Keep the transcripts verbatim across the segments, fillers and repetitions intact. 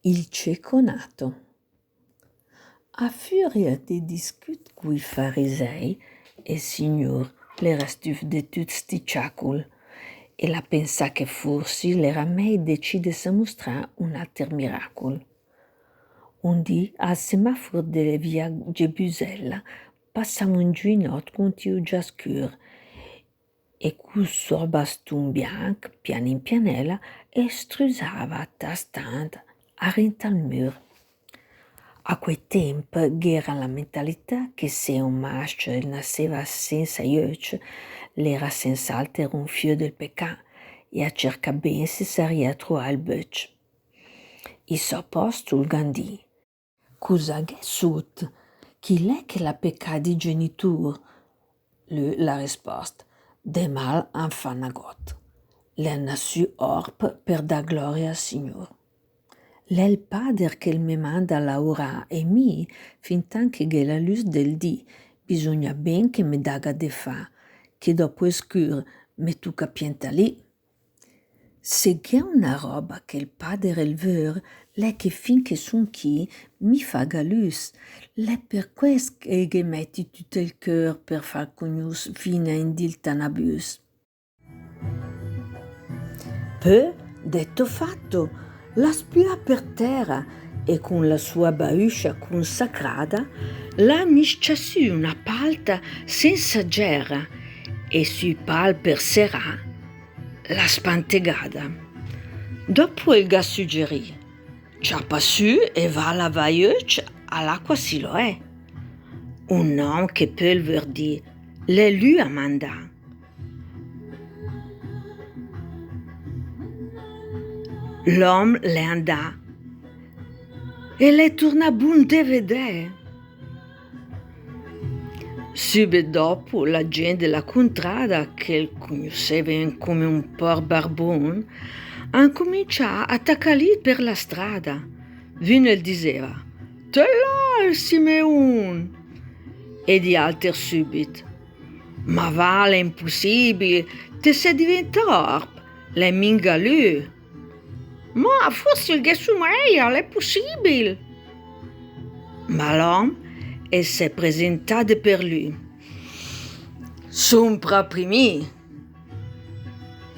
Il cieco nato. A füria de discüt cui farisei, el Signur l'era stüf de tücc sti ciacul, e l'ha pensà che fursi l'era mei de ci de sa mustrà un alter miracul. Un dì, al semafur de via Gebüsella, passava un giuinot cun tü già scür, e cul so bastun bianch, pianin pianela, el strüsava tastant arint al mür. A quei temp gh'era la mentalità che se un mascel el nasseva sensa öcc, l'era sens'alter un fiö del pecà, e a cercà ben se saria truà el böcc. I so apostol gh'han dì: Cusa gh'è sut? Chi l'è che l'ha pecà di genitur? Lü l'ha rispost: De mal han fà nagot. L'è nassü orb per dà gloria al Signur. L'è il Pader che me manda a laurà e mi, fintant che gh'è la lüs del dì, bisogna ben che me daga de fà, che dopo el scür me tuca piantà lì. Se gh'è una roba che il Pader el vör, l'è che fin che sun chì mi faga lüs. L'è per quest che ghe metti tüt el cör per fal cugnus fina in dil tanabüs. Pö, detto fatto, l'ha spüà per tera e cun la sua baüscia cunsacrada l'ha mis-cià sü una palta sensa gera e sü pal per serà l'ha spantegada. Dopo el gh'ha suggerì: Ciapa sü e va a lavà i öcc a l'aqua Siloè. Un nom che pöl vör dì l'è lü a mandà. L'om l'è andà e l'è turnà bun de vedè. Sübit dopo la gent de la cuntrada, che el cugnusseva come un por barbun, han cumincià a tacà lì per la strada. Vün el diseva: Te là, el Simeun! E di alter sübit: Ma va, l'è impussibil, te se diventà orb, l'è minga lü. Ma fursi el ghe sumeja, l'è pussibil. Ma l'om el s'è presentà de per lü: Sun propri mi.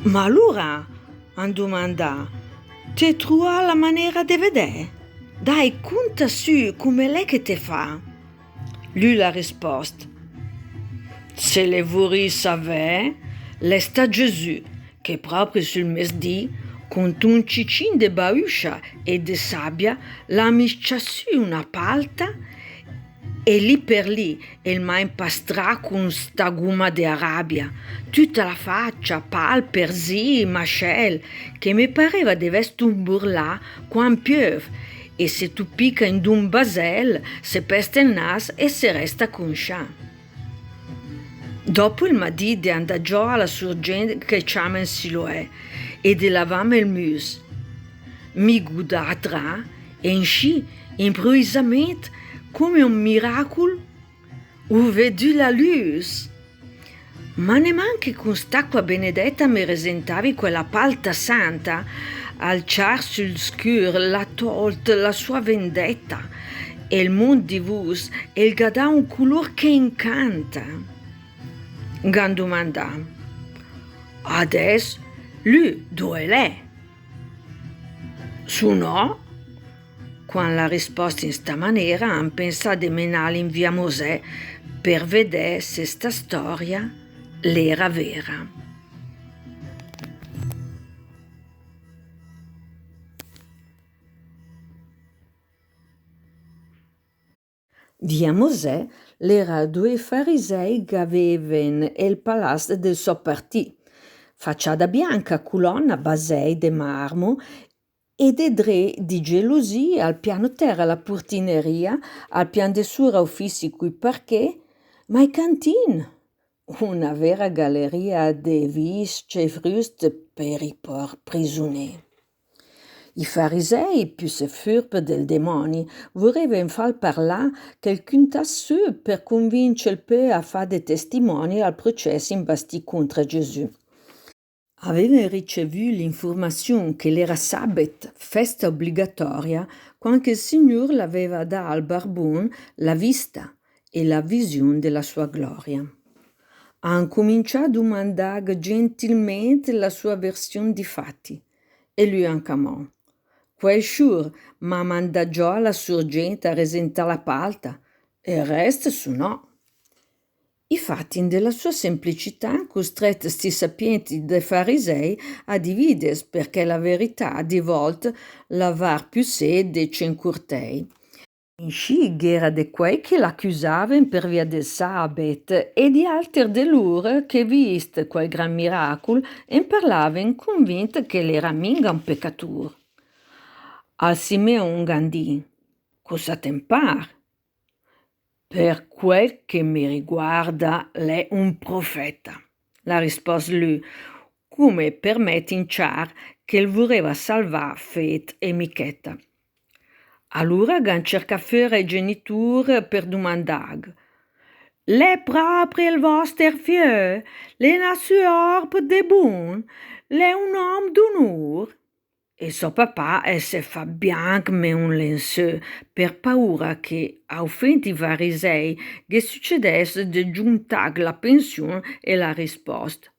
Ma alura, han dumandà, t'hee truà la manera de vedè? Dai, cunta sü cume l'è che te fa. Lü l'ha rispost: Se l'hee vurì savè, l'è stà Gesù che propri sül mesdì, cuntun cicin de baüscia e de sabia, l'ha mis-cià sü una palta e lì per lì el m'ha impastrà cun sta guma de arabia, tüta la facia, pal, perzì, mascel, che me pareva de vess un burlà quand piöv, e se tu pica in d'un basel, se pesta el nas e se resta cunscià. Dopo el m'ha dì de andà giò a la surgent che ciamen Siloè e de lavàm el müs. Mi gu dà a tra e inscì, impruvisament, come un miracul, hu vedü la lüs. Ma nemanca cun st'aqua benedeta me resentavi quela palta santa, al ciar sül scür l'ha tolt la sua vendeta, e el mund di vus el gh'ha dà un culur che incanta. Gh'han dumandà: Adess lü due l'è? Su no? Quand l'ha rispost in sta manera, han pensà de menàl in via Mosè per vedè se sta storia l'era vera. Via Mosè l'era due farisei che aveven el palast del so partì, faciada bianca, culona, basei de marmo, e de dré di gelusia al piano tera la purtineria, al pian de sura ufissi cui parchè, ma i cantin una vera galeria de visce e früst per i por prisunè. I farisei, püssé furb del demoni, vureven fal parlà che el cüntass sü per cunvincel pö a fà de testimoni al process imbastì cuntra Gesù. Aveva ricevü l'infurmaziun che l'era sabet, festa obligatòria, quand che 'l Signur l'aveva dà al barbun la vista e la visiun de la sua glòria. Ha 'ncumincià a dumandàgh gentilment la sua versiun di fati, e lü 'l ga 'ncamò: Quel sciur m'ha mandà giò a la surgent a resentà la palta, e 'l rest su no. I fati, in de la sua semplicità, han custret sti sapienti de farisei a divides, perché la verità di volt la var püssé de cent curtei. Inscì gh'era de quei che l'accusaven per via del sabet, e di alter de lur che, vist quel gran miracul, en parlaven cunvint che l'era minga un pecatur. Al Simeon gh'han dì: Cosa te'n par? Per quel che me riguarda, l'è un profeta, l'ha rispost lü, cume per mett in ciar che 'l vureva salvà fét e micheta. Alura gh'han cercà föra i genitur per dumandàgh: L'è propri el voster fiö? L'è nassü orb de bun? L'è un om d'unur? E sò papà el s'è fat bianch me un lensö, per paura che, a ufend i farisei, ghe sücedess de giuntàgh la pensiun, e l'ha rispost: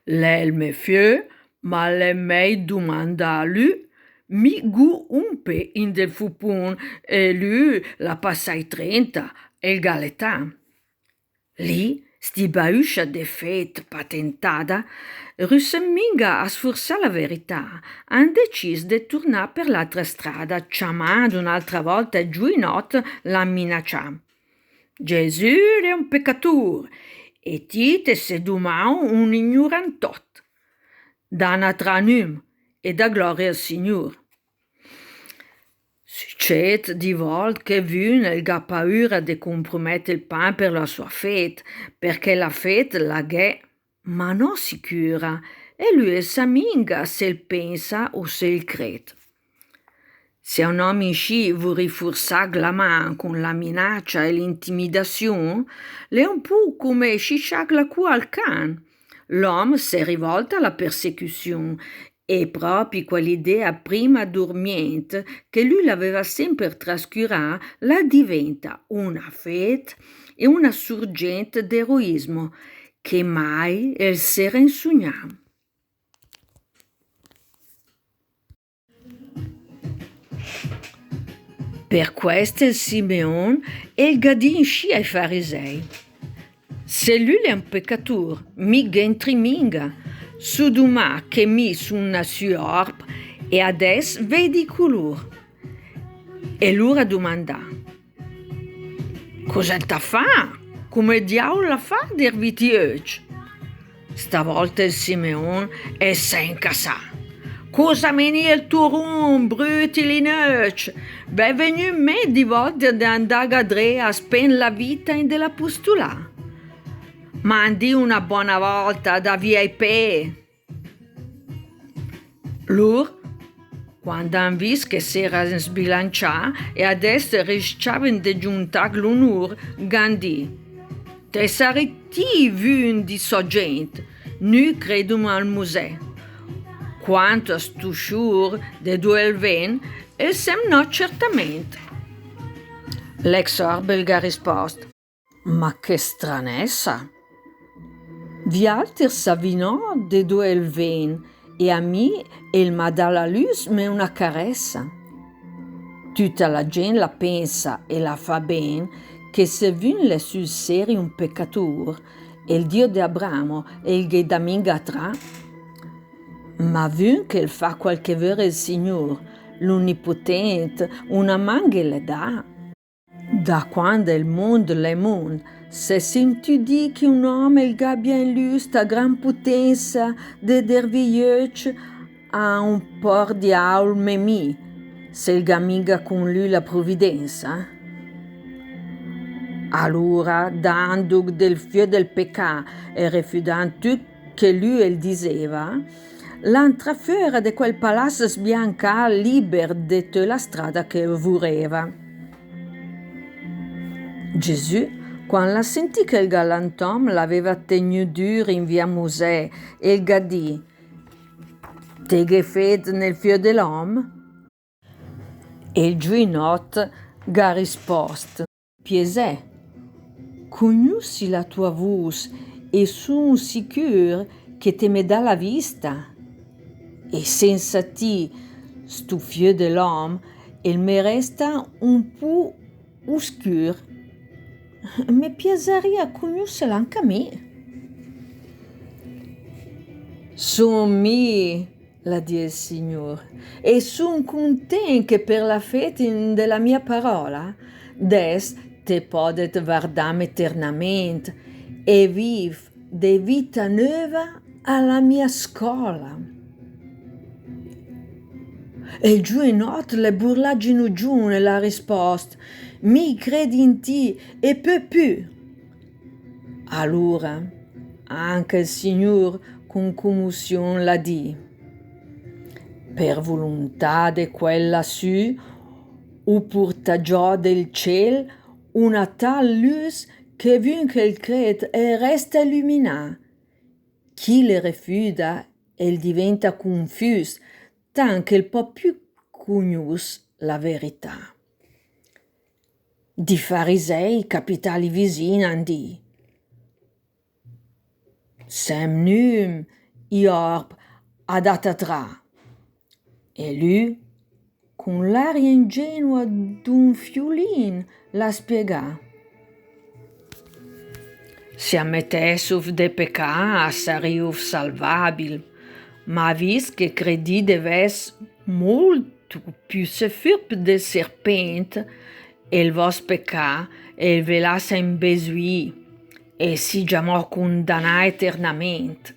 L'è el me fiö, ma l'è mei dumandà a lü, mi gu un pé in del fupun, e lü l'ha passà i trenta, e 'l gh'ha l'età. Lì, sti baüscia de fét patentada, rüssen minga a sfursà la verità, han decis de turnà per l'altra strada, ciamand un'altra volta giuinòt l'han minacià: Gesù l'è un pecatur, e ti te sé dumà un ignurantot. Dana tra nüm e da glòria al Signur. Sücéd di volt che vün el gh'ha paura de cumprumett el pan per la sua fét, perché la fét la gh'è, ma no sicura, e lü el sa minga se el pensa o se el cred. Se a un om inscì vurì fursàgh la man cun la minacia e l'intimidaziun, l'è un pù cume scisciàgh la cua al can. L'om se rivolta a la persecuziun, e propi quell'idea prima durmient che lü l'aveva semper trascurà la diventa una fét e una surgent d'eroismo che mai el s'era insugnà. Per quest el Simeon el gh'ha dì inscì ai farisei: Se lü l'è un pecatur, mi gh'entri minga, su dumà che mi sun nassü orb e adess vedi i culur. E lur han dumandà: Cus'el t'ha fà? Cume diaul l'ha fà a dervì i öcc? Stavolta el Simeon el s'è incassà: Cosa menì el turun, brüti linöcc! V'è vegnü in ment di volte de andàgh adré a spend la vita in de l'apustulà? Mandì una bona volta da via i pé! Lur, quand han vist che s'era sbilancià e adess risciaven de giuntàgh l'unur, gh'han dì: Te sarì ti vün di sò gent, nü credum al Musè. Quant a stu sciur de due el ven, el sem no certament. L'ex orb el gh'ha rispost: Ma che stranessa! Vialter savì no de due el ven, e a mi el m'ha dà la lüs me una caressa. Tüta la gent la pensa e la fa ben che se vün l'è sül seri un pecatur, el Dio de Abramo el ghe dà minga a trà. Ma vün che el fa quel che vör el Signur, l'Uniputent, una man ghe l'è dà. Da quand el mund l'è mund, s'è sintü dì che un om el gh'abbia in lü sta gran putensa de dervì i öcc a un por diaul me mi, se el gh'ha minga cun lü la pruvidensa? Alura, dandugh del fiö del pecà e refüdand tüt che lü el diseva, l'han trà föra de quel palass sbiancà, liber de töt la strada che el vureva. Gesù, quand l'ha sentì che il galantom l'aveva tegnü dür in via Musè, el gh'ha dì: Te gh'é fét nel fiö de l'òm? E 'l giuinòt gh'à rispost: Piesè, cugnusi la tua vus e sun sicür che te me dà la vista. E sensa ti, stu fiö de l'òm el me resta un pu uscür. Me piasaria cugnussela anca mi. Sun mi, l'à dì el Signur, e sun cuntent che per la fét de la mia paròla, adès te pòdet vardàm eternament e vìv de vita növa a la mia scòla. E 'l giuinòt l'è burlà ginugiù e l'à rispost: Mi credi in ti e pö pü. Alura, anca el Signur cun cumussiun l'à dì: Per vuluntà de quel lassù, u purtà giò del ciel una tal lüs che vün che 'l cred el resta illuminà. Chi le refüda el diventa cunfüs, tant che 'l pò pü cugnuss la verità. Di farisei capità li visin a 'ndì: Sem nüm i orb a dà ta trà. E lü, cun l'aria ingenua d'un fiulin, l'à spiegà: Se ammetessuf de pecà, sarìuf salvabil, ma vist che credì de vès multu püsé fürb del serpent, el vòst pecà el ve lassa imbesüì e sì giamò cundanà eternament.